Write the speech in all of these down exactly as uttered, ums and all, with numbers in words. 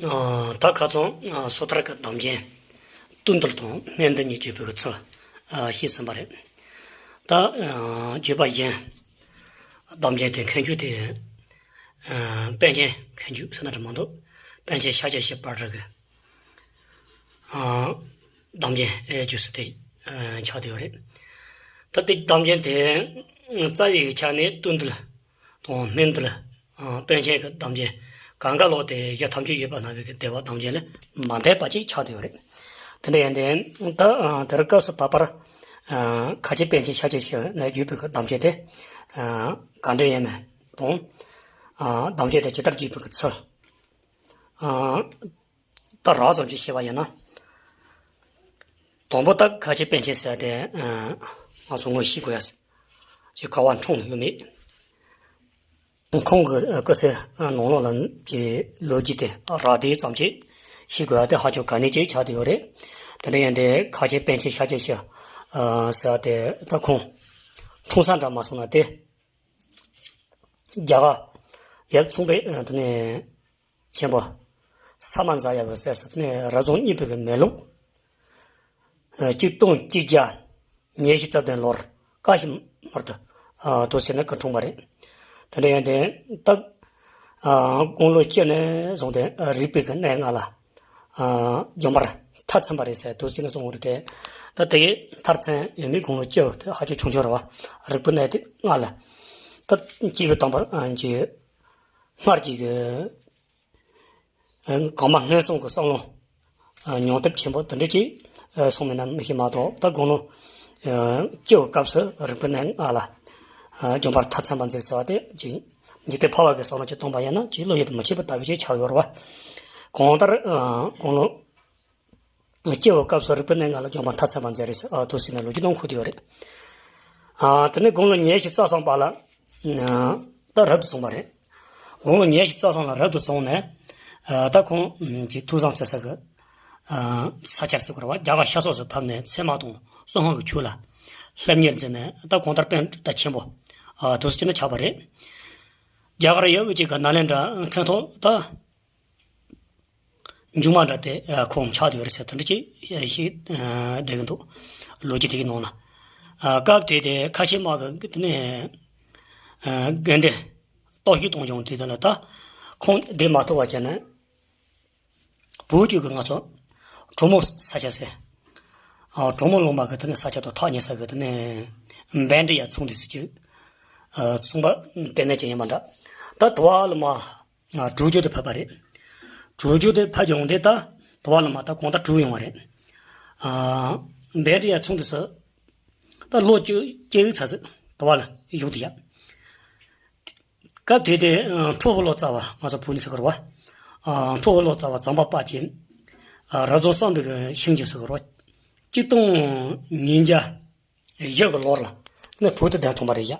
ཨ། ད་ཁ་སང་ཨ་སོ་ཐར་གྱི་གདམས་ཅན་བསྟུན་བདུལ་དང་སྨན་བདུལ་གཉིས་བརྗོད་པའི་ཚུལ་ཨ་བཤད་ཟིན་པ་རེད། ད་ཨ་བརྗོད་པ་གཞན་གདམས་ཅན་དེ་མཁན་བརྒྱུད་དེ་ཨ་པཎ་ཆེན་མཁན་བརྒྱུད་ཟེར་ན་འགྲིག་མི་འདུག་པཎ་ཆེན་ཤཱཀྱ་ཤྲཱི་པར་གྱི་ཨ་གདམས་ཅན་ཨེ་བརྗོད་ཚུལ་དེ་ཨ་ཆགས་བསྡད་ཡོད་རེད། ད་དེ་གདམས་ཅན་དེ་རྩ་བའི་ཆ་ནས་བསྟུན་བདུལ་དང་སྨན་བདུལ། ཨ་པཎ་ཆེན་གྱི་གདམས་ཅན་གང་ག་ལོག་སྟེ་གཞི་ཐམས་ཅད་ཡོད་པར་སྣང་བའི་གི་བདེ་བ་གདམས་ཅན་ལས་མ་འདས་པ་ཅིག་ཆགས་བསྡད་ཡོད་རེད། དེ་འདྲ་ཡིན་ཏེ། ད་ཨ་དེར་སྐབས་སུ་བབ་པར་ཨ་ཁ་ཆེ་པཎ་ཆེན་ཤཱཀྱ་ཤྲཱི་ནས་བརྒྱུད་པའི་གི་གདམས་ཅན་དེ་ཨ་ག་འདྲ་ཡིན་མིན་དང་། ཨ་གདམས་ཅན་དེ་ཇི་ལྟར་བརྒྱུད་པའི་གི་ཚུལ། ཨ་ད་རགས་ཙམ་ཅིག་བཤད་པ་ཡིན་ན། དང་པོ་ད་ཁ་ཆེ་པཎ་ཆེན་ཟེར་ཏེ་ཨ་ང་ཚོ་ངོ་ཤེས་དགོས་ཡ་ཅིག་ག་བ་འཁྲུངས་ཡོད་མེད། ཁོང་གི་སྐུ་ཚེ་ནང་ལོགས་ལ་ཀྱི་ལོ་རྒྱུས་དེ་རགས་བསྡུས་ཙམ་ཅིག་ཤེས་དགོས་ཡ་དེ་ཧ་ཅང་གལ་གནད་ཅིག་ཆགས་བསྡད་ཡོད་རེད། དེ་འདྲ་ཡིན་ཏེ་ཁ་ཆེ་པཎ་ཆེན་ཤཱཀྱ་ཤྲཱི་ཟེར་ཏེ་ད་ཁོང་འཁྲུངས་ས་འདྲ་མ་སོང་ན་དེ། རྒྱ་གར་ཡབ་ཚངས་པའི་དེ་ནས་ཆེན་པོ་ས་མ་ཛ་ཡ་བའི་སྲས་སུ་དེ་ནས་རབ་བྱུང་གཉིས་པའི་གི་མེ་ལུག་གཅིག་སྟོང་གཅིག་བརྒྱ་ཉེར་བཞི་རྩ་བདུན་ལོར་ཀ་ཤི་མར་དུ་དུ་བྱས་ནས་སྐུ་འཁྲུངས་པ་རེད། དེ་འདྲ་ཡིན་ཏེ་ད་དགུང་ལོ་བཅུ་ནས་བཟུང་སྟེ་རིག་པའི་གི་གནས་ལྔ་ལ་ཨ་འཇོམས་པར་མཐར་ཕྱིན་པ་རེད་ཟེར་དུས་གཅིག་ནས་གསུངས་ཡོད་རེད་དེ། ད་དེ་གའི་མཐར་ཕྱིན་ཡོད་མེད་དགུང་ལོ་བཅུ་དེ་ཧ་ཅང་ཆུང་ཆུང་རེད་བ། རིག་པའི་གནས་དེ་ལྔ་ལ། ད་སྐྱེས་བུ་དམ་པ་ཨ་ཅིག་སྔར་གྱི་གི་ཨ་གོང་མ་སྔོན་སོང་གི་བསམ་བློ་ཨ་མྱོང་སྟོབས་ཆེན་པོ་དེ་འདྲ་ཅིག་ཨ་སོང་མིན་ན་མི་ཤེས་མ་གཏོགས། ད་དགུང་ལོ་ཨ་བཅུ་བའི་སྐབས་སུ་རིག་པའི་གནས་ལྔ་ལ་ཨ་འཇོམས་པར་མཐར་ཕྱིན་པར་མཛད་ཟེར་བ་དེ་ཅིག་འཇིག་རྟེན་ཕལ་བ་གི་བསམ་བློ་ཅིག་བཏང་པ་ཡིན་ན་ཅིག་བློ་ཡུལ་དུ་མི་ཆུད་པ་ལྟ་བུ་ཅིག་ཆགས་ཡོད་རེད་བ། གང་ལྟར་ཨ་དགུང་ལོ་སྐྱེ་བའི་སྐབས་སུ་རིག་པའི་གནས་ལྔ་ལ་འཇོམས་པ་མཐའ་ཚད་པ་མཛད་རེད་ཟེར། ཨ་དུ་ཟེར་ནས་ལོ་རྒྱུས་སྟོང་ཁུག་དེ་ཡོད་རེད། ཨ་དེ་ནས་དགུང་ལོ་ཉི་ཤུ་རྩ་གསུམ་པ་ལ། ཨ་ད་རབ་ཏུ་བྱུང་བ་རེད། དགུང་ལོ་ཉི་ཤུ་རྩ་གསུམ་ལ་རབ་ཏུ་བྱུང་ནས། ཨ་ད་ཁོང་གི་ཐུགས་བསམ་འཚལ་ས་གི་ཨ་ས་ཆ་ཟེར་དགོས་རེད་བ། རྒྱ་གར་ཤར་ཕྱོགས་སུ་ཕེབས་ནས་ཚད་མ་དང་གསང་སྔགས་ཀྱི་ཆོས་ལ་སློབ་གཉེར་མཛད་ནས། ད་གང་ལྟར་པཎྜི་ཏ་ཆེན་པོ་ཨ་དུ་ཟེར་ནས་ཆགས་པ་རེད། རྒྱ་གར་ཡུལ་དབུས་གཅིག་གི་ནཱ་ལེནྡྲ་མཁན་ཐོག་ད། མཇུག་མ་འདྲ་དེ་ཁོང་ཆགས་ཡོད་རེད་ཟེར། དེ་འདྲ་ཅིག་ཞིག་བསྡད་ཀྱི་འདུག་ལོ་རྒྱུས་དེ་གི་ནང་ལ། སྐབས་དེ་དེ་ཁ་ཆེ་དམག་གི་དེ་ནས་དགོན་སྡེ་གཏོར་བཤིག་གཏོང་བྱུང་། དེ་དེ་ལ་ད་ཁོང་བསྡད་མ་ཐུབ་པ་བྱས་ནས་བོད་ཀྱི་གི་ང་ཚོ་གྲོ་མོ་ས་ཆ་ཟེར། གྲོ་མོ་ལུང་པ་གི་དེ་ནས་ས་ཆ་དང་ཐག་ཉེ་ས་གི་དེ་ནས་བཻ་ཌཱུརྱ་ཚོང་འདུས་ཟེར་གྱི་གསུངས་པ་ལྟེ་གནས་ཅན་ཡིན་པ་འདྲ། ད་དེ་བ་ལ་མ། ཨ་བྲག་རྒྱུག་དེ་ཕེབས་པ་རེད། བྲག་རྒྱུག་དེ་ཕེབས་ཀྱང་དེ་ད་དེ་བ་ལ་མ་ད་གང་ལྟར་བྲོས་ཡོང་བ་རེད། ཨ་བཻ་ཌཱུརྱ་ཚོང་འདུས་སུ་ད་ལོ་བཅུ་བཅུ་ཡི་ཚ་ཚོད་དེ་བ་ལ་བཞུགས་དེ་ཡ། སྐབས་དེ་དེ་ཨ་ཁྲོ་བོ་ལོ་ཙཱ་བ་ང་ཚོ་བོད་ནས་ཟེར་གི་རེད་བ། ཨ་ཁྲོ་བོ་ལོ་ཙཱ་བ་གཙང་པ་དཔལ་གྱི་ཨ་རབ་བྱུང་བསམ་གཏན་གྱི་ཤིང་རྗེ་ཟེར་གི་རེད་བ། གཅིག་སྟོང་ཉིས་བརྒྱ་བཞི་གི་ལོར་ལ་ནས་བོད་དུ་གདན་དྲངས་པ་རེད་ཡ།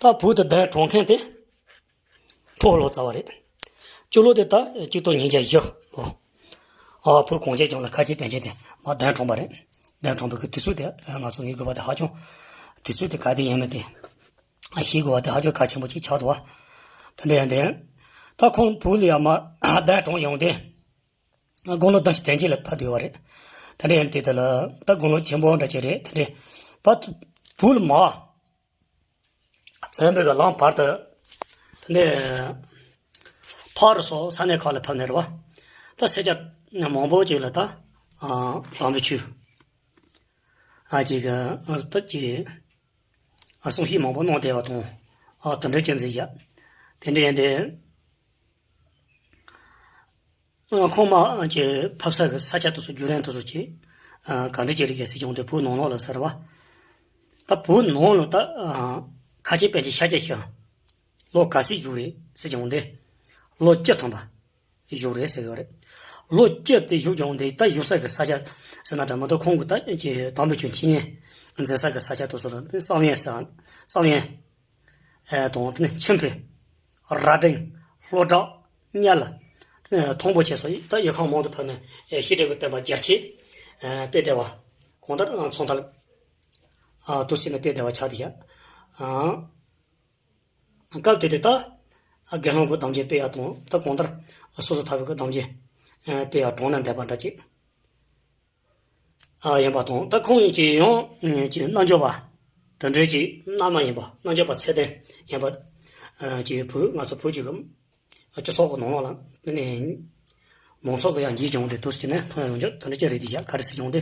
ད་བོད་དུ་གདན་དྲངས་མཁན་དེ། ཁྲོ་བོ་ལོ་ཙཱ་བ་རེད། སྤྱི་ལོ་དེ་ད་གཅིག་སྟོང་ཉིས་བརྒྱ་བཞི་ལོ། ཨ་བོད་གངས་ཅན་ལྗོངས་ལ་ཁ་ཆེ་པཎ་ཆེན་དེ་མར་གདན་དྲངས་པ་རེད། གདན་དྲངས་པའི་གི་དུས་ཚོད་དེ་ང་ཚོ་ངེས་དགོས་པ་དེ་ཧ་ཅང་། དུས་ཚོད་དེ་ག་དེ་ཡིན་མིན་དེ་ཤེས་དགོས་པ་དེ་ཧ་ཅང་གལ་ཆེན་པོ་ཅིག་ཆགས་འདུག་བ། དེ་འདྲ་ཡིན་དེ། ད་ཁོང་བོད་ལ་ཡར་མར་གདན་དྲངས་ཡོང་དེ། དགུང་ལོ་བདུན་ཅུ་དོན་གཅིག་ལ་ཕེབས་ཡོད་པ་རེད། དེ་འདྲ་ཡིན་དེ་དེ་ལ་ད་དགུང་ལོ་ཆེན་པོ་འདྲ་ཅིག་རེད། དེ་འདྲ་བ་བོད་ལ་མར། བཙན་པོའི་གི་ལམ་བར་དུ། དེ་ནས་ཕག་རི་སོགས་ས་གནས་ཁག་ལ་ཕེབས་ནས་རེད་བ། ད་སེར་སྐྱ་མང་པོ་ཅིག་ལ་ད་ཨ་དམ་པའི་ཆོས་ཨ་ཅིག་གི་ཨ་ད་ཅིག་ཨ་གསུང་བཤད་མང་པོ་གནང་བསྡད་པ་དང་། ཨ་དེ་འདྲ་ཅན་ཟིག་བཞག་དེ་འདྲ་ཡིན་ཏེ། ཁོང་མ་ཀྱི་ཕེབས་ས་གི་ས་ཆ་དེ་ཚོ་བརྒྱུད་རིམ་དེ་ཚོ་ཅིག་ག་འདྲ་ཅིག་རེད་ཟེར་བྱུང་སྟེ། བོད་ནང་ལོགས་ལ་ཟེར་བ། ད་བོད་ནང་ལ་ད་ཁ་ཆེ་པཎ་ཆེན་ཤཱཀྱ་ཤྲཱི་ལོ་ག་ཚོད་བཞུགས་རེད་ཟེར་བྱུང་སྟེ། ལོ་བཅུ་ཐམ་པ་བཞུགས་རེད་ཟེར་ཡོད་རེད། ལོ་བཅུ་དེ་བཞུགས་བྱུང་སྟེ། ད་བཞུགས་ས་གི་ས་ཆ་ཟེར་ན་འདྲ་མི་འདུག་ཁོང་གི་ད་ཀྱི་དམ་པའི་ཆོས་འཆད་ཉན་མཛད་ས་གི་ས་ཆ་དེ་ཚོ་ལ་བསམ་ཡས་ཟེར། བསམ་ཡས་དང་། དེ་ནས་མཆིམས་ཕུ། རྭ་སྒྲེང་། ལྷོ་བྲག། གཉལ། ཐང་པོ་ཆེ་སོགས་ད་ཡུལ་ཁག་མང་དུ་ཕེབས་ནས་བཤད་གྲྭའི་བསྟན་པ་རྒྱ་ཆེ་སྤེལ་བསྡད་པ། གང་ལྟར་མཚོན་ཐབས་དུ་བྱས་ནས་སྤེལ་བསྡད་པ་ཆགས་བསྡད་ཀྱང་། སྐབས་དེ་དུས་ད་དགེ་སློང་གི་གདམས་ཅན་སྤེལ་ཡག་དང་། ད་གང་ལྟར་སོ་སོ་ཐར་པའི་གི་གདམས་ཅན་ དཔེ་ཡང་གྲོང་ན་འདེབས་པ་འདྲ་ཅིག་ཨ་ཡིན་པ་དང་། ད་ཁོང་ཡིན་གྱི་ཡང་ཅིག་རྣལ་འབྱོར་པ་དེ་འདྲའི་ཅིག་རྣལ་མ་ཡིན་པ། རྣལ་འབྱོར་པ་ཚད་ལྡན་ཡིན་པ། ཅིག་བོད་ང་ཚོ་བོད་ཀྱི་སྤྱི་ཚོགས་ཀྱི་ནང་ལ་དེ་ནས་མང་ཚོགས་ཀྱི་ཡང་འགྱེད་ཀྱང་དེ་དུས་ཀྱི་ནས་མཐོང་ཡང་ཡོང་རྒྱུ་དེ་འདྲ་ཅིག་རེད། དེ་ཡ་ག་རེ་ཟེར་ཀྱང་དེ།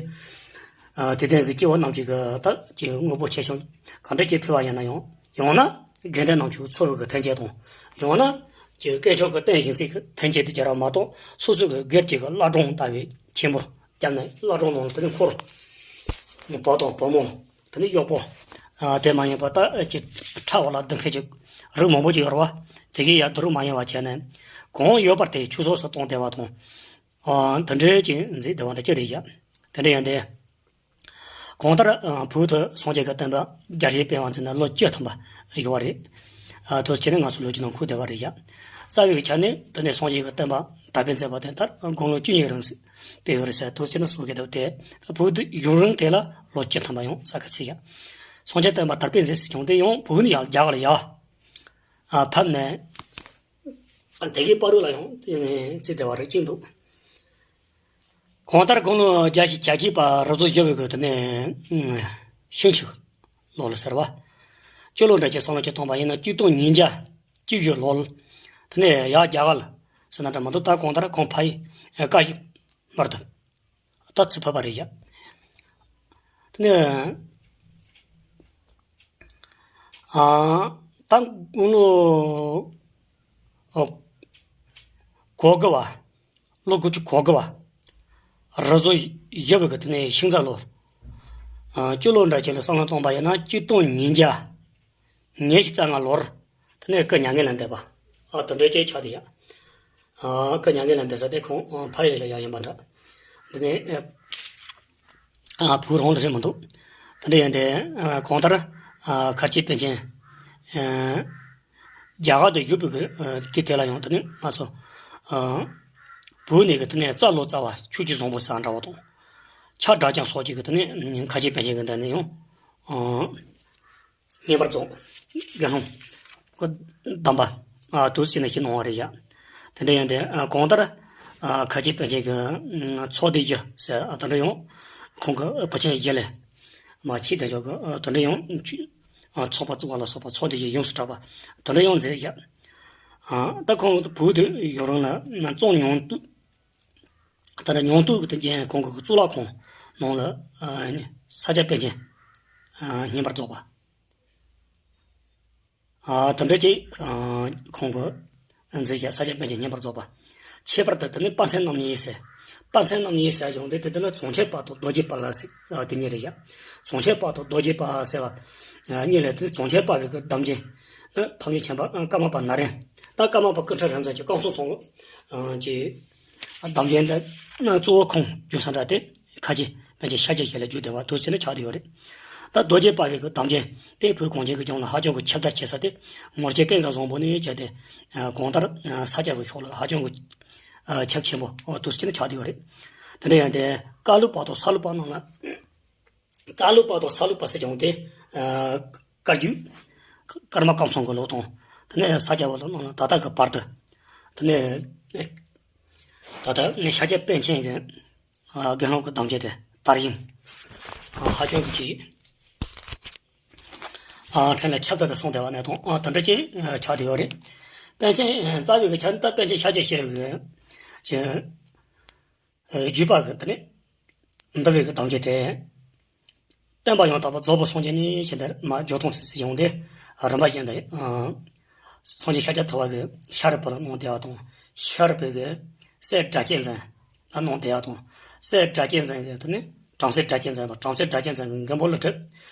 དེ་ལྡན་གྱི་སྐྱེ་བོ་རྣམས་ཀྱིས་ད་ཅིག་དངོས་པོ་ཆེ་ཆུང་གང་འདྲ་ཅིག་ཕུལ་བ་ཡིན་ན་ཡང་། ཡང་ན་དགེ་འདུན་རྣམས་ཀྱི་འཚོ་བའི་གི་ཐོན་སྐྱེད་དང་། ཡང་ན་ཅིག་དཀོན་མཆོག་གི་རྟེན་བཞེངས་སའི་གི་ཐོན་སྐྱེད་དེ་སྦྱར་བ་མ་གཏོགས། སོ་སོའི་གི་སྒེར་གྱི་གི་བླ་བྲང་ལྟ་བུའི་ཆེན་པོར་བརྒྱབ་ནས། བླ་བྲང་ནང་དེ་ནས་འཁོར་བུ་དང་བུ་མོ། དེ་ནས་གཡོག་པོ། དེ་མ་ཡིན་པ་ད་ཅིག་ཁྲ་འོག་ལ་སྡོད་མཁན་གྱི་རིགས་མང་པོ་ཅིག་ཡོད་རེད་བ། དེ་གའི་ཡ་དུ་རུ་མ་ཡིན་པ་བྱས་ནས་གང་ཡོད་པར་དེ་ཆོས་ཚོགས་སུ་གཏོང་བདེ་བ་དང་། དེ་འདྲའི་ཅིག་མཛད་བདེ་བ་འདྲ་ཅིག་རེད་བཞག་དེ་འདྲ་ཡིན་ཏེ། གང་ལྟར་བོད་དུ་སངས་རྒྱས་ཀྱི་བསྟན་པ་རྒྱ་ཆེར་སྤེལ་བ་ཚུན་ན་ལོ་བཅུ་ཐམ་པ་ཡོད་པ་རེད། དུས་ཆེན་ནི་ང་ཚོ་ལོ་རྒྱུས་ནང་འཁོད་བསྡད་པ་རེད་བཞག་རྩ་བའི་ཆ་ནས་དེ་ནས་སངས་རྒྱས་ཀྱི་བསྟན་པ་དར་སྤེལ་མཛད་པ་དེ་ལྟར་དགུང་ལོ་བཅུ་གཉིས་རིང་སྤེལ་ཡོད་རེད་ཟེར། དུས་ཆེན་ནི་གསུང་གི་འདུག་དེ་བོད་དུ་ཡུན་རིང་དེ་ལ་ལོ་བཅུ་ཐམ་པ་ཡང་ས་ཁ་ཚིག་ཡ། སངས་རྒྱས་བསྟན་པ་དར་སྤེལ་མཛད་ཟེར་བྱུང་དེ་ཡང་བོད་ནས་ཡར་རྒྱ་གར་ལ་ཡར་ཕབ་ནས། དེ་གའི་བར་དུ་ལ་ཡང་བརྩིས་བསྡད་པ་རེད་ཅིག་འདུག་གང་ལྟར་དགུང་ལོ་བརྒྱད་ཅུ་གྱ་བརྒྱད་པ་རབ་བྱུང་བཞི་པའི་གི་དེ་ནས་ཤིང་ཆུ་ལོ་ལ་ཟེར་བ། སྤྱི་ལོ་འདྲ་ཅིག་བསམ་བློ་ཅིག་བཏང་པ་ཡིན་ན་གཅིག་སྟོང་ཉིས་བརྒྱ་བཅུ་བཞི་ལོར། དེ་ནས་ཡར་རྒྱ་གར་ལ་ཟེར་ན་འདྲ་མི་འདུག་ད་གང་ལྟར་ཁོང་ཕ་ཡི་བཀའ་བཞིན་མར་དུ་ད་ཚུར་ཕེབས་པ་རེད་བཞག་དེ་ནས་ཨ་ད་དགུང་ལོ་ཨོ་གོ་དགུ་བ། ལོ་དགུ་བཅུ་གོ་དགུ་བ། རབ་བྱུང་བཞི་པའི་གི་དེ་ནས་ཤིང་བཟའ་ལོར། ཨ་སྤྱི་ལོ་འདྲ་ཅིག་ལ་བསམ་བློ་གཏོང་པ་ཡིན་ན་གཅིག་སྟོང་ཉིས་བརྒྱ་ཉི་ཤུ་རྩ་ལྔ་ལོར། དེ་ནས་སྐུ་མྱ་ངན་ལས་འདས་པ། ཨ་དེ་འདྲའི་ཅིག་ཆགས་བསྡད་ཡ། ཨ་སྐུ་མྱ་ངན་ལས་འདས་ས་དེ་ཁོང་ཨ་ཕ་ཡུལ་ལ་ཡ་ཡིན་པ་འདྲ། འདི་ནས་ཨ་བུ་རང་ལ་རེད་མི་འདུག་དེ་འདྲ་ཡིན་ཏེ། ཨ་གང་ལྟར་ཨ་མཁར་ཆེན་པཎ་ཆེན་ཨ་རྒྱ་གར་དུ་བཞུགས་པའི་གི་ཨ་དུས་དེ་ལ་ཡང་དེ་ནས་ང་ཚོ་ཨ་བོད་ནས་གི་དེ་ནས་རྩ་ལོ་ཙཱ་བ་ཆོས་ཀྱི་བཟང་པོ་ཟེར་བ་འདྲ་བོ་དང་། ཕྱག་སྒྲ་བརྐྱང་སོགས་ཀྱི་གི་དེ་ནས་མཁར་ཆེན་པཎ་ཆེན་གི་འདི་ནས་ཡང་ཨ་བསྙེན་པར་རྫོགས། དགེ་སློང་གི་གདམས་པ་ཨ་དུས་ཚོད་ནས་ཤེས་གནང་བ་རེད་བཞག་དེ་འདྲ་ཡིན་ཏེ། ཨ་གང་ལྟར་ཨ་མཁར་ཆེན་པཎ་ཆེན་གྱི་ཨ་ཚོགས་སྡེ་བཞི་ཟེར་ཨ་དེ་འདྲ་ཡང་ཁོང་གི་བུ་ཆེན་བཞི་ལས་མར་ཕྱི་དེ་ཕྱོགས་ཀྱི་ཨ་དེ་འདྲ་ཡང་ཨ་ཚོགས་པ་བཙུགས་པ་ལ་སོགས་པ་ཚོགས་སྡེ་བཞི་ཡོངས་སུ་གྲགས་པ་དེ་འདྲ་ཡང་མཛད་བཞག་ཨ་ད་ཁོང་བོད་དུ་ཡོད་རིང་ལ་གཙང་ཉང་སྟོད། ད་ལྟ་ཉང་སྟོད་ཀྱི་དེ་རྗེས་ཁོང་གི་གཙུག་ལག་ཁང་ནང་ལ་ཨ་ས་སྐྱ་པཎ་ཆེན་ཨ་བསྙེན་པར་རྫོགས་པ། ཨ་དེ་འདྲ་ཅིག་ཨ་ཁོང་གི་མཛད་བཞག་ས་སྐྱ་པཎ་ཆེན་བསྙེན་པར་རྫོགས་པ། ཁྱད་པར་དུ་དེ་ནི་དཔལ་མཚན་རྣམ་གཉིས་ཟེར། དཔལ་མཚན་རྣམ་གཉིས་ཟེར་བྱུང་དེ་དེ་དེ་ལ་བྱང་ཆུབ་དཔལ་དང་རྡོ་རྗེ་དཔལ་ཟེར་ཨ་དེ་གཉིས་རེད་བཞག་བྱང་ཆུབ་དཔལ་དང་རྡོ་རྗེ་དཔལ་ཟེར་བ་ཨ་གཉིས་ལས་དེ་བྱང་ཆུབ་དཔལ་བའི་གི་གདམས་ཅན་ནི་ཐམས་ཅད་མཁྱེན་པ་ཨ་ཀརྨ་པ་ན་རེན། ད་ཀརྨ་པ་ཀུན་ཁྲ་རིག་འཛིན་གྱི་བསྐང་གསོ་ཚོགས་ཀྱི་གདམས་ཅན་དེ་ནི་གཙོ་བོ་ཁོང་བརྗོད་ས་འདྲ་དེ། ཁ་ཆེ་པཎ་ཆེན་ཤཱཀྱ་ཞིག་ལ་བརྒྱུད་བསྡད་པ་དུས་ཚོད་ནས་ཆགས་བསྡད་ཡོད་རེད། ད་རྡོ་རྗེ་དཔལ་བའི་གི་གདམས་ཅན་དེ་བོད་གངས་ཅན་གྱི་ལྗོངས་ལ་ཧ་ཅང་གི་ཁྱབ་བརྡལ་ཆེ་ས་དེ། ངོར་ཆེ་ཀུན་དགའ་བཟང་པོ་ནས་བྱས་ཏེ་གང་ལྟར་ས་སྐྱ་གི་ཕྱོགས་ལ་ཧ་ཅང་གི་ཁྱབ་ཆེན་པོ་དུས་ཚོད་ནས་ཆགས་བསྡད་ཡོད་རེད། དེ་འདྲ་ཡང་དེ་ཀ་ལུ་པ་དང་ས་ལུ་པ་རྣམས་ལ། ཀ་ལུ་པ་དང་ས་ལུ་པ་ཟེར་ཀྱང་དེ་བཀའ་བརྒྱུད་ཀརྨ་ཀམ་ཚང་གི་ལོ་དང་། དེ་ནས་ས་སྐྱ་པ་ལོ་རྣམས་ལ་ད་ལྟ་གི་བར་དུ། དེ་ནས་ད་ལྟ་ནས་ཤཱཀྱ་པཎ་ཆེན་གྱི་ཨ་དགེ་སློང་གི་གདམས་ཅན་དེ་དར་ཞིང་ཨ་ཧ་ཅང་གི་ཅིག་ཨ་ཕྲན་ལ་ཁྱབ་བརྡལ་དུ་སོང་བསྡད་པ་ནས་དང་ཨ་དེ་འདྲ་ཅིག་ཨ་ཆགས་བསྡད་ཡོད་རེད། པཎ་ཆེན་ཨ་རྩ་བའི་གི་ཆ་ནི་ད་པཎ་ཆེན་ཤཱཀྱ་ཞིག་གི་ཅིག་ཨ་བརྒྱུད་པ་གི་དེ་ནས་འདུལ་བའི་གི་གདམས་ཅན་དེ། བསྟན་པ་ཡང་དག་པར་རྫོགས་པར་སངས་རྒྱས་ནས་ཞེས་དེར་མ་འཇོག་སྟངས་ཚིག་ཚིག་བྱུང་སྟེ། རིམ་པ་བཞིན་དུ་ཨ་སངས་རྒྱས་ཤཱཀྱ་ཐུབ་པ་གིས་ཤཱ་རིའི་བུ་ལ་གནང་བསྡད་པ་དང་། ཤཱ་རིའི་བུ་གིས་སྲས་སྒྲ་གཅན་འཛིན་ལ་གནང་བསྡད་པ་དང་། སྲས་སྒྲ་གཅན་འཛིན་གྱིས་དེ་ནས་བྲམ་ཟེ་སྒྲ་གཅན་འཛིན་དང་། བྲམ་ཟེ་སྒྲ་གཅན་འཛིན་གྱིས་མགོན་པོ་ཀླུ་སྒྲུབ།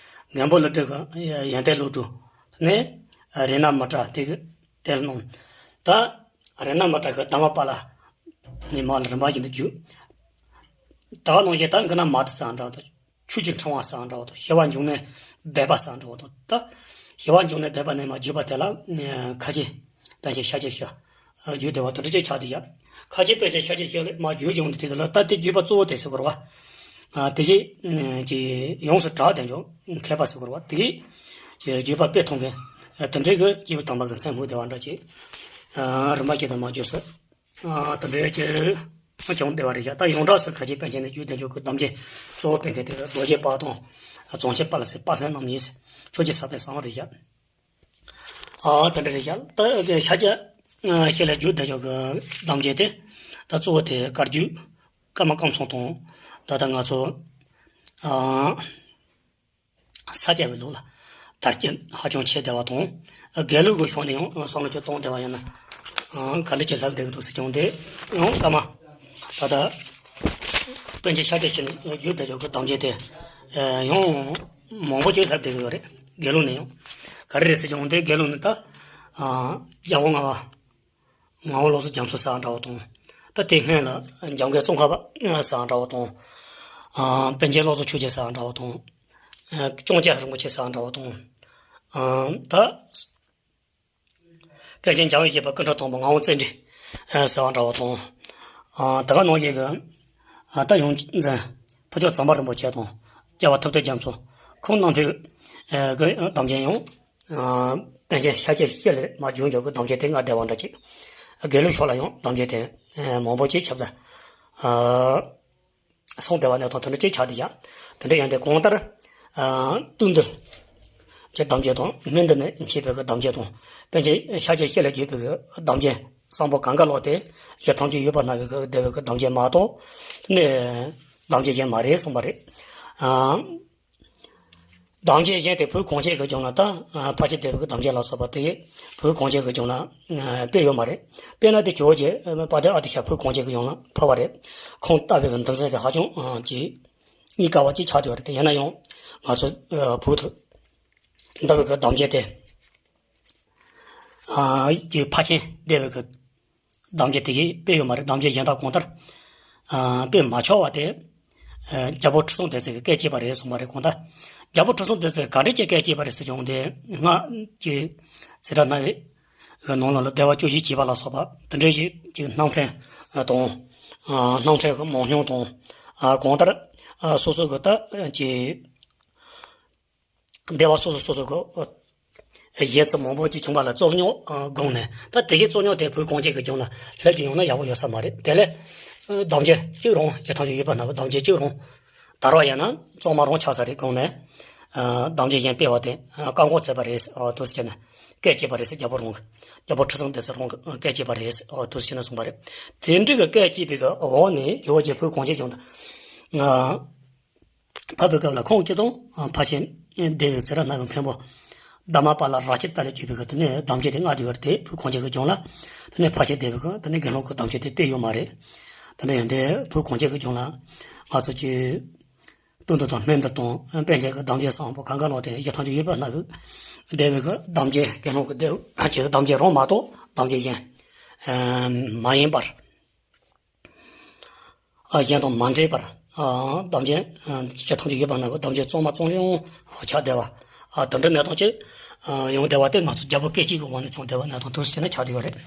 མགོན་པོ་ཀླུ་སྒྲུབ་ཀྱིས་ཡོན་ཏན་བློ་གྲོས། དེ་ནས་རཏྣ་མི་ཏྲ་དེ་གིས་དེ་ལ་གནང་། ད་རཏྣ་མི་ཏྲ་གིས་དྷརྨ་པཱ་ལ་ནས་མར་ལ་རིམ་པ་བཞིན་དུ་བརྒྱུད། ད་ག་ནང་བཞིན་ད་མགོན་པོ་མ་ཏི་ཟེར་བ་འདྲ་བོ་དང་། ཆོས་ཀྱི་ཕྲེང་བ་ཟེར་བ་འདྲ་བོ་དང་། ཞི་བ་འབྱུང་གནས་སྦས་པ་ཟེར་བ་འདྲ་བོ་དང་། ད་ཞི་བ་འབྱུང་གནས་སྦས་པ་ནས་མར་བརྒྱུད་པ་དེ་ལ་ཁ་ཆེ་པཎ་ཆེན་ཤཱཀྱ་ཞིག་བརྒྱུད་བསྡད་པ་དེ་འདྲ་ཅིག་ཆགས་བསྡད་ཡ། ཁ་ཆེ་པཎ་ཆེན་ཤཱཀྱ་ཞིག་ལས་མར་བརྒྱུད་བྱུང་དེ་དེ་ལ་ད་དེ་བརྒྱུད་པ་གཙོ་བོ་དེ་ཟེར་དགོས་རེད་བ། ཨ་དེ་བཞིན་ཨ་ཅིག་ཡོངས་སུ་གྲགས་དེ་འཇོག་མཁས་པ་ཟེར་དགོས་རེད་བ། དེ་གིས་བརྒྱུད་པ་སྤེལ་ཐུབ་མཁན་དེ་འདྲའི་གི་སྐྱེས་བུ་དམ་པ་གི་མཚན་སྨོས་བསྡད་པ་འདྲ་ཅིག་ཨ་རིམ་པ་བཞིན་དུ་མར་བརྒྱུད་སོང་། ཨ་དེ་འདྲའི་གི་ བྱུང་བསྡད་པ་རེད་བཞག་ད་ཡོངས་གྲགས་སུ་ཁ་ཆེ་པཎ་ཆེན་ནི་རྒྱུད་སྡེ་འཇོག་གི་དམ་ཅན་གཙོ་བོ་སྤེལ་མཁན་དེ་རྡོ་རྗེ་དཔལ་དང་། རྫོང་ཆེན་དཔལ་སྲས་དཔལ་སེང་རྣམ་གཉིས། ཆོས་ཀྱི་ས་པཎ་གསང་བ་རེད་བཞག་ཨ་དེ་འདྲ་རེད་བཞག་ད་ཤཱཀྱ་ཤཱཀྱའི་རྒྱུད་སྡེ་འཇོག་གི་དམ་ཅན་དེ། ད་གཙོ་བོ་དེ་བཀའ་བརྒྱུད་ཀརྨ་ཀམ་ཚང་དང་། ད་ལྟ་ང་ཚོ་ཨ། ས་སྐྱ་པའི་ལུགས་ལ་དར་རྒྱས་ཧ་ཅང་ཆེ་བསྡད་པ་དང་། དགེ་ལུགས་ཀྱི་ཕྱོགས་ནས་ཡང་བསམ་བློ་ཅིག་བཏང་བསྡད་པ་ཡིན་ན། ག་འདྲ་ཅིག་ལྷག་བསྡད་ཀྱི་འདུག་ཟེར་བྱུང་སྟེ། ཡང་བཀའ་མ། ད་ལྟ་པཎ་ཆེན་ཤཱཀྱ་ཤྲཱི་ནས་རྒྱུད་སྡེ་འཇོག་གི་དམ་ཅན་དེ་ཡང་མང་པོ་ཅིག་ལྷག་བསྡད་ཀྱི་ཡོད་རེད། དགེ་ལུགས་ནས་ཡང་། ག་རེ་རེད་ཟེར་བྱུང་སྟེ། དགེ་ལུགས་ནས་ད་རྒྱལ་བ་ལྔ་པ། ངག་དབང་བློ་བཟང་རྒྱ་མཚོ་ཟེར་བ་འདྲ་བོ་དང་། ད་དེ་སྔོན་ལ་འཇམ་མགོན་ཙོང་ཁ་པ་ཟེར་བ་འདྲ་བོ་དང་། ཨ་པཎ་ཆེན་བློ་བཟང་ཆོས་རྒྱན་ཟེར་བ་འདྲ་བོ་དང་། ཨ་ལྕང་སྐྱ་རིན་པོ་ཆེ་ཟེར་བ་འདྲ་བོ་དང་། ཨ་ད་པཎ་ཆེན་འཇམ་དབྱངས་བཞད་པ་སྐུ་ཕྲེང་དང་པོ་ངག་དབང་བརྩོན་འགྲུས་ཟེར་བ་འདྲ་བོ་དང་། ཨ་ད་ག་ནང་བཞིན་གྱི་ཨ་ད་ཡོངས་འཛིན་ཕུར་ལྕོག་ཛམ་བྷ་རིན་པོ་ཆེ་དང་། རྒྱལ་བ་ཐུབ་བསྟན་རྒྱ་མཚོ། ཁོང་རྣམ་པའི་ཨ་གི་དམ་ཅན་ཡང་། ཨ་པཎ་ཆེན་ཤཱཀྱ་ཤྲཱི་ལས་མར་རྒྱུན་འཇོག་གི་དམ་ཅན་དེ་ལྔ་བསྡད་པ་འདྲ་ཅིག་དགེ་ལུགས་ཕྱོགས་ལ་ཡང་དམ་ཅན་དེ་མང་པོ་ཅིག་ཁྱབ་ད། ཨ་སོང་བསྡད་པ་ནས་དང་དེ་འདྲ་ཅིག་ཆགས་བསྡད་ཡ། དེ་འདྲ་ཡིན་དུས་གང་ལྟར། ཨ་སྟོད་འདི་ཀྱི་དམ་ཅན་དང་། སྨད་འདི་ནས་མཆེད་པའི་གི་དམ་ཅན་དང་། པཎ་ཆེན་ཤཱཀྱ་ཤྲཱི་ལས་བརྒྱུད་པའི་གི་དམ་ཅན་གསང་ཕུ་གང་ག་ལོག་སྟེ། གཞི་ཐམས་ཅད་ཡོད་པར་སྣང་བའི་གི་བསྡད་པའི་གི་དམ་ཅན་མ་གཏོགས་ནི་དམ་ཅན་གཞན་མ་རེད་གསུངས་པ་རེད། ཨ། དམ་ཅན་གཞན་དེ་བོད་གངས་ཅན་གྱི་ལྗོངས་ལ་ད་ཕར་ཕྱིན་བསྡད་པའི་གི་དམ་ཅན་ལ་སོགས་པ་དེ་བོད་གངས་ཅན་གྱི་ལྗོངས་ལ་དཔེ་ཡོད་མ་རེད། དཔེར་ན་དེ་ཇོ་བོ་རྗེ་དཔལ་ལྡན་ཨ་ཏི་ཤ་བོད་གངས་ཅན་གྱི་ལྗོངས་ལ་ཕེབས་པ་རེད། ཁོང་ལྟ་བུའི་གི་འདུལ་འཛིན་དེ་ཧ་ཅང་ཅིག་རྙེད་དཀའ་བ་ཅིག་ཆགས་བསྡད་པ་རེད། དེ་ཡིན་ན་ཡང་ང་ཚོ་བོད་དུ་ལྟ་བུའི་གི་དམ་ཅན་དེ་ཨ་ཀྱི་ཕར་ཕྱིན་བསྡད་པའི་གི་དམ་ཅན་དེ་གིས་དཔེ་ཡོད་མ་རེད། དམ་ཅན་གཞན་དག་གང་ལྟར་ཨ་དཔེ་མ་ཆགས་པ་དེ། ཨ་རྒྱལ་པོ་ཁྲི་སྲོང་ལྡེ་བཙན་གྱིས་སྐད་ཅེས་པ་རེད་གསུངས་པ་རེད། གང་ལྟར་རྒྱལ་པོ་ཁྲི་སྲོང་ལྡེ་བཙན་གྱིས་ག་འདྲ་ཅིག་སྐད་ཅེས་པ་རེད་ཟེར་བྱུང་སྟེ། སྔགས་ཀྱི་ཚེ་རབས་སྣང་བའི་ནང་ལོགས་ལ་བདེ་བ་བཅུ་བཞི་སྐྱེས་པ་ལ་སོགས་པ་དེ་འདྲ་ཞིག་ཅིག་སྣང་ཚུལ་དང་། ཨ་སྣང་ཚུལ་གྱི་མང་ཉུང་དང་། ཨ་གང་ལྟར་ཨ་སོ་སོ་གི་ད་ཅིག་སྡེ་བ་སོ་སོ་སོ་སོ་གི་གཞས་ཚིག་མང་པོ་ཅིག་བྱུང་བ་ལ་རྩོད་རྙོག་ཨ་བསྒོངས་ནས། ད་དེ་བཞིན་རྩོད་རྙོག་དེ་བོད་གངས་ཅན་གྱི་ལྗོངས་ལ་སླེབས་ཀྱི་ཡོང་ན་ཡག་པོ་ཡོད་ས་མ་རེད། དེ་ལས་ཨ་དམ་ཅན་གཅིག་རང་། གཞི་ཐམས་ཅད་ཡོད་པར་སྣང་བའི་དམ་ཅན་གཅིག་རང་དར་བ་ཡིན་ན་གཙང་མ་རང་ཆགས་ས་རེད་དགོངས་ནས། ཨ་དམ་ཅན་གཞན་སྤེལ་བ་དེ་ཨ་བཀག་འགོག་མཛད་པ་རེད། ཨ་འདུག་སེ་བྱས་ནས་སྐད་ཅེས་པ་རེད་ཟེར། རྒྱལ་པོ་རང་གི། རྒྱལ་པོ་ཁྲི་སྲོང་ལྡེ་བཙན་རང་གི་སྐད་ཅེས་པ་རེད། ཨ་འདུག་སེ་བྱས་ནས་གསུངས་པ་རེད། དེ་འདྲ་གི་སྐད་ཅེས་པའི་གི་འོག་ནས་ཇོ་བོ་རྗེ་བོད་གངས་ཅན་ལྗོངས་དུ་ཨ་བབས་པའི་སྐབས་ལ་ཁོང་སྤྱི་དང་ཕར་ཕྱིན་བསྡད་པའི་ཚེ་རབས་སྣང་བའི་མཁན་པོ་དྷརྨ་པཱ་ལ་རཱ་ཅི་ཏ་ལས་བརྒྱུད་པའི་གི་དེ་ནས་དམ་ཅན་དེ་ལྔ་དེ་ཡོད་རེད། དེ་བོད་གངས་ཅན་གྱི་ལྗོངས་ལ་དེ་ནས་ཕར་ཕྱིན་བསྡད་པའི་གི་དེ་ནས་དགེ་སློང་གི་དམ་ཅན་དེ་དཔེ་ཡོད་མ་རེད། དེ་འདྲ་ཡིན་དུས་བོད་གངས་ཅན་གྱི་ལྗོངས་ལ་ང་ཚོ་ཀྱི་སྟོད་འདི་དང་སྨད་འདི་དང་པཎ་ཆེན་གྱི་དམ་ཅན་གསང་བ་པོ་གང་ག་ལོག་སྟེ་གཞི་ཐམས་ཅད་ཡོད་པར་སྣང་བའི་བསྡད་པའི་གི་དམ་ཅན་དགེ་སློང་གི་སྡེ་ཀྱི་དམ་ཅན་རང་མ་གཏོགས་དམ་ཅན་གཞན་མ་ཡིན་པར། ཨ་གཞན་དང་མ་འདྲེས་པར། ཨ་དམ་ཅན་ཨ་གཞི་ཐམས་ཅད་ཡོད་པར་སྣང་བའི་དམ་ཅན་གཙང་མ་གཙང་ཤོས་ཆགས་བསྡད་པ། ཨ་དེ་འདྲའི་གནས་སྟངས་ཅིག་ཨ་ཡོང་བསྡད་པ་དེ་ང་ཚོ་རྒྱལ་པོ་སྐད་ཅིག་གི་འོག་ནས་ཚང་བསྡད་པ་གནས་སྟངས་འདུག་སེ་བྱས་ནས་ཆགས་བསྡད་ཡོད་རེད།